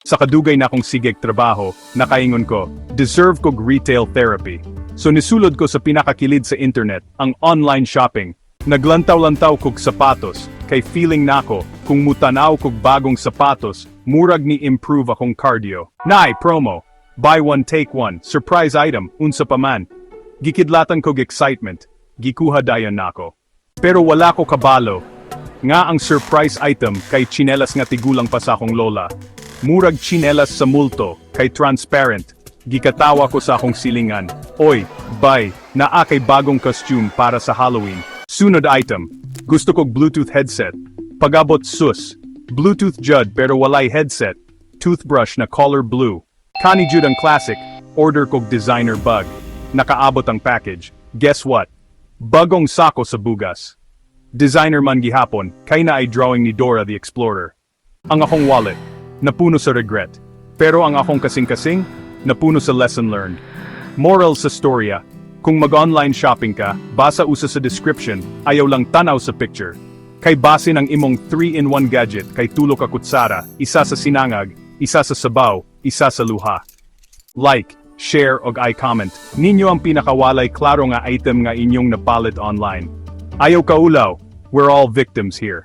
Sa kadugay na akong sigeg trabaho, nakaingon ko, deserve kog retail therapy. So nisulod ko sa pinakakilid sa internet, ang online shopping. Naglantaw-lantaw kog sapatos, kay feeling nako, kung mutanaw kog bagong sapatos, murag ni improve akong cardio. Naay promo, buy one take one, surprise item, unsa pa man. Gikidlatan kog excitement, gikuha dayon nako. Pero wala ko kabalo nga ang surprise item kay chinelas nga tigulang pa sa akong lola. Murag chinelas sa multo, kay transparent. Gikatawa ko sa akong silingan. "Oy, bay, naa kay bagong costume para sa Halloween." Sunod item, gusto kog Bluetooth headset. Pagabot, sus. Bluetooth jud pero walay headset. Toothbrush na color blue. Kani jud ang classic, order kog designer bag. Nakaabot ang package. Guess what? Bagong sako sa bugas. Designer man gihapon, kay naay drawing ni Dora the Explorer. Ang akong wallet, napuno sa regret. Pero ang akong kasing-kasing, napuno sa lesson learned. Moral sa storya, kung mag-online shopping ka, basa usa sa description, ayaw lang tanaw sa picture. Kay basin ang imong 3-in-1 gadget kay tulo ka kutsara, isa sa sinangag, isa sa sabaw, isa sa luha. Like, share og i-comment ninyo ang pinakawalay klaro nga item nga inyong napalit online. Ayaw kaulaw, we're all victims here.